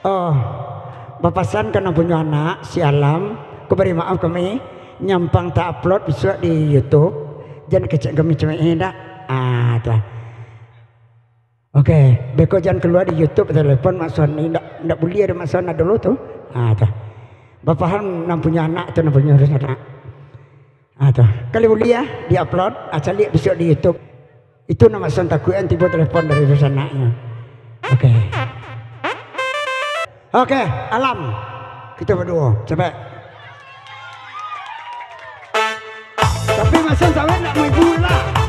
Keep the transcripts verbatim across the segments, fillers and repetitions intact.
Oh, bapasan ka nan punyo anak, si Alam, ku bari maaf kami, nyampang ta-upload bisuak di YouTube, jan kecek kami cemeh indak. Ah, tu. Oke, beko jan kalua di YouTube, telepon Mak Soni, ndak, ndak buliah dek Mak Soni dulu tu. Ah, tu. Bapaham nan punyo anak tu, nan punyo urus anak. Ah, tu. Kalau buliah, di-upload, ah, caliak bisuak di YouTube. Itu nan Mak Soni takuikan tibo telepon dari urus anaknyo. Oke. Oke, Alam. Kito baduo, capek. Tapi Mak Soni sawit nak maibua lah.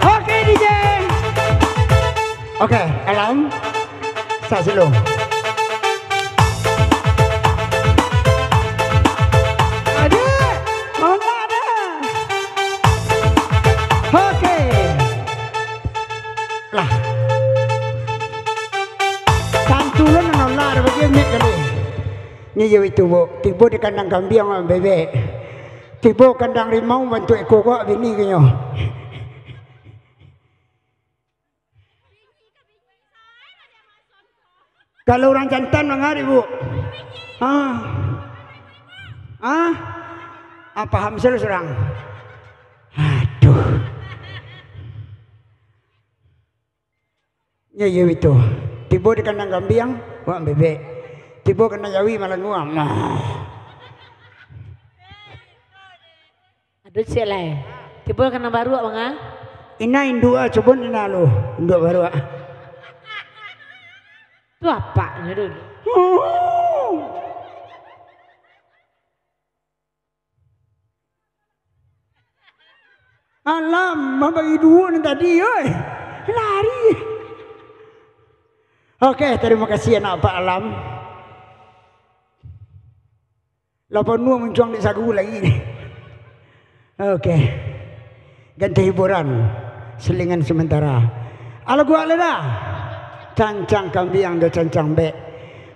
Oke, D J. Oke, Alam. Sa slow. Aduh, nolak dah. Oke. Lah. Tantu lo nan nolak dah, bagi mic kali. Ni yo itu, Bu. Tibo di kandang kambiang, awak bebek. Tibo kandang rimau, bantuak iko kok bini ko nyo. Kalau urang jantan manga, Bu? Ah. Ah? Ah, paham salah surang. Aduh. Yo, yo, itu. Tibo di kandang kambiang, awak bebek. Tibo kandang jawi, malah nguam. Nah. Aduh, ciek lai. Tibo kandang baruak, manga? Ina induak, cubo ina lu. Induak baruak. Tu apaknyo dulu? Alam, mambagi duo nan tadi, oi. Lari. Oke, terima kasih anak Pak Alam. Lapau nuo muncuang di sagu lagi. Oke. Ganti hiburan. Selingan sementara. Alaguak lai dah. Cancang kambiang jo cancang bek.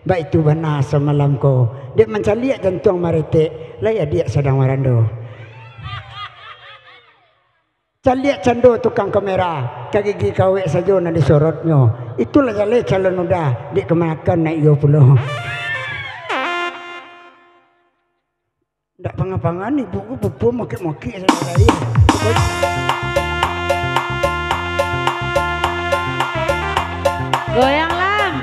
Baitu bana samalam ko. Dek mancaliak jantuang maretek. Lai adiak sadang marando. Caliak cando tukang kamera, ka gigi kawek sajo nan disorotnyo. Itulah jaleh calon uda, dek kamanakan naiak iyo pulo. Ndak panga-panga ibu ko pupuo mokik-mokik sajo lai. Goyang, Lam.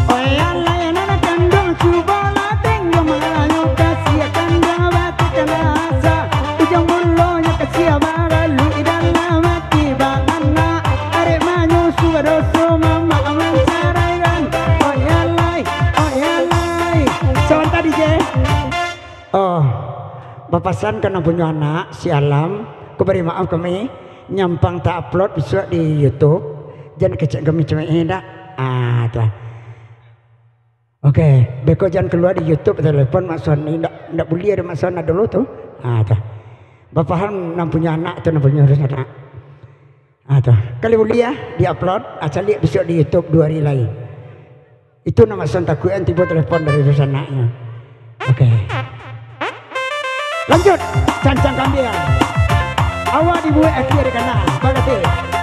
Oi, alai nan kanduang, cubolah tengok, mangalanyo kasiah kanduang, batu kanasa. Ujuang mulonyo kasiah baralu, di dalam ati baanak. Arek manyusu badoso, mamak mancaraikan. Oi, alai, oi, alai. Sabanta, D J. Oh, bapasan ka nan punyo anak, si Alam, ko bari maaf kami, nyampang ta-upload bisuak di YouTube, jan kecek kami cemeh, eh, dak? Ah, tu lah. Oke, beko jan kalua di YouTube, telepon Mak Sony, ndak, ndak buliah dek Mak Sony dulu tu. Ah, tu lah. Bapaham nan punyo anak tu, nan punyo urus anak. Ah, tu. Kalau buliah, di-upload, ah, caliak bisuak di YouTube duo hari lai. Itu nan Mak Sony takuikan tibo telepon dari dunsanaknyo. Oke. Lanjut, cancang kambiang. Awak dibuek akia di kanan, bakasi.